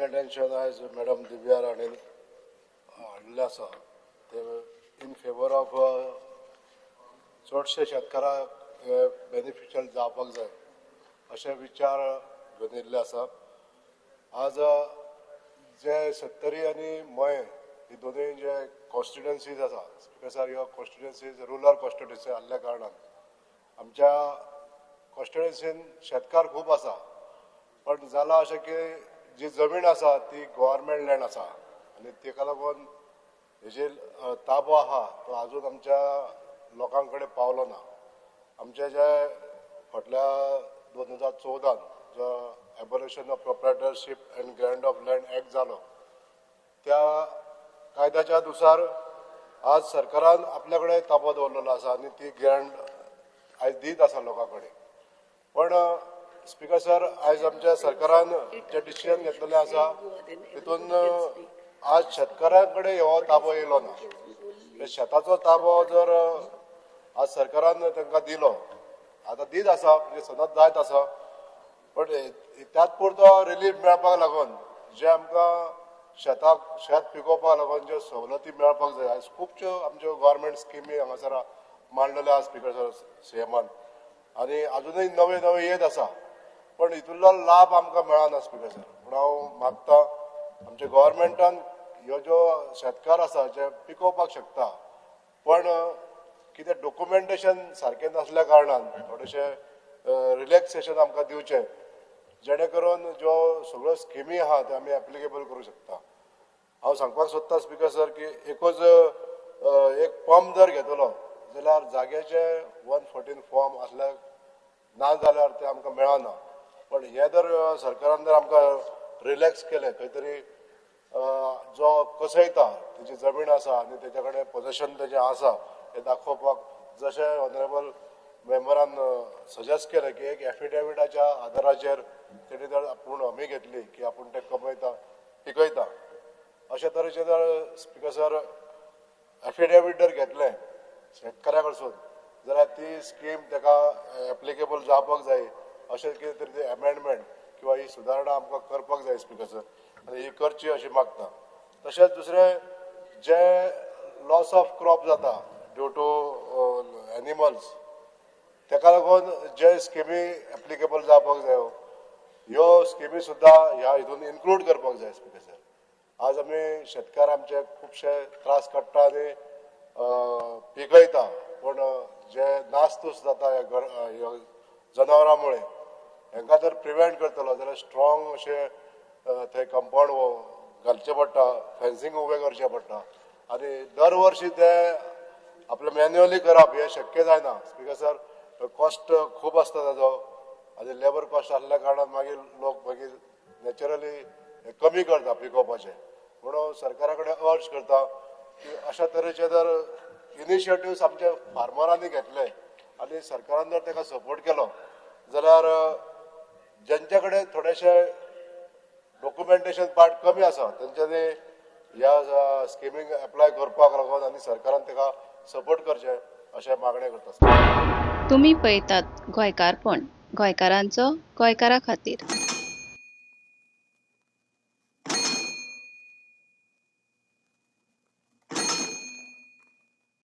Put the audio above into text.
Attention आयज madam Divya राणेन हाडलें आसा ते इन फेवर ऑफ चडशे शेतकारांक हे बेनिफिशियल जावपाक जाय अशे विचार घेवन येयल्ले आसा. आज जे सत्तरी आनी मये ही दोनूय जे कॉन्स्टिट्युएन्सीज आसा, स्पिकर सर, ह्यो कॉन्स्टिट्युएन्सीज रुरल कॉन्स्टिट्युएन्सी आसल्या कारणान आमच्या कॉन्स्टिट्युएन्सीन शेतकार खूब आसा. पण जाला अशें की जी जमीन आसा ती गव्हर्मेंट लँड आसा आनी तेका लागून हेजेर ताबो आहा तो आजून आमच्या लोकां कडेन पावलो ना. आमचे जे फाटल्या 2014न जो Abolition of Proprietorship and Grant of Land Act जालो, त्या कायद्याच्या नुसार आज सरकारान आपल्या कडेन ताबो दवरलेलो आसा आनी ती ग्रँट आयज दीत आसा लोकां कडेन. पण स्पिकर सर, आयज आमच्या सरकारान जे डिसिजन घेतलेलें आसा तितून आज शेतकारां कडेन हो ताबो येयलो ना. शेताचो ताबो जर आज सरकारान तांकां दिलो, आतां दीत आसा, म्हणजे सदांच जायत आसा, पण त्याच पुरतो रिलीफ मेळपाक लागून जे आमकां शेताक शेत पिकोवपाक लागून ज्यो सवलती मेळपाक जाय, आयज खुबश्यो आमच्यो गव्हर्मेंट स्किमी हांगासर मांडलेल्यो आसा स्पिकर सर सीएमान, आनी आजुनूय नवे नवे येत आसा, पण हितूंतलो लाभ आमकां मेळना स्पिकर सर. पूण हांव मागता आमच्या गव्हर्मेंटान ह्यो ज्यो शेतकार आसा जे पिकोवपाक शकता, पण कितें डॉक्युमेंटेशन सारकें नासल्या कारणान थोडेशें रिलॅक्सेशन आमकां दिवचें, जेणे करून ज्यो सगळ्यो स्किमी आहा त्यो आमी एप्लिकेबल करूं शकता. हांव सांगपाक सोदता स्पिकर सर की एकूच एक पंप जर घेतलो जाल्यार जाग्याचे 114 फॉर्म आसल्यार ना जाल्यार ते आमकां मेळना. पण हें जर सरकारान जर आमकां रिलॅक्स केलें, खंय तरी जो कसयता तेजी जमीन आसा आनी तेच्या कडेन पोजेशन तेजें आसा हें दाखोवपाक, जशें ऑनरेबल मेंबरान सजेस्ट केलें की एक एफिडेविटाच्या आदाराचेर तेणी जर आपूण हमी घेतली की आपूण तें कमयता पिकयता, अशे तरेचें जर स्पिकर सर एफिडेवीट जर घेतलें शेतकाऱ्या कडसून जाल्यार ती स्कीम तेका एप्लिकेबल जावपाक जाय. अशें कितें तरी तें एमेंडमेंट किंवा ही सुदारणा आमकां करपाक जाय स्पिकर सर, आनी ही करची अशी मागता. तशेंच दुसरें जे लॉस ऑफ क्रॉप जाता ड्यू टू एनिमल्स, तेका लागून जे स्किमी एप्लिकेबल जावपाक जायो ह्यो स्किमी सुद्दां ह्या हितून इन्क्लूड करपाक जाय स्पिकर सर. आज आमी शेतकार आमचे खुबशे त्रास काडटा आनी पिकयता, पूण जे नासतूस जाता ह्या जनावरां मुळे हेंकां जर प्रिवेंट करतलो जाल्यार स्ट्रॉंग अशें थंय कंपावंड घालचें पडटा, फेन्सींग उबें करचें पडटा आनी दर वर्सी ते आपलें मॅन्युअली करप हें शक्य जायना स्पिकर सर. कॉस्ट खूब आसता ताजो आनी लेबर कॉस्ट आसल्या कारणान मागीर लोक मागीर नॅचरली कमी करता पिकोवपाचें. म्हणून सरकारा कडेन अर्ज करता की अशा तरेचे जर इनिशिएटिव्स आमच्या फार्मरांनी घेतले आनी सरकारान जर ताका सपोर्ट केलो जाल्यार जेंच्या कडेन थोडेशे डॉक्युमेंटेशन पार्ट कमी आसा तेंच्यांनी ह्या स्किमीक एप्लाय करपाक लागून आनी सरकारान ताका सपोर्ट करचें अशें मागणें करता. तुमी पळयतात गोंयकारपण, गोंयकारांचो गोंयकारा खातीर.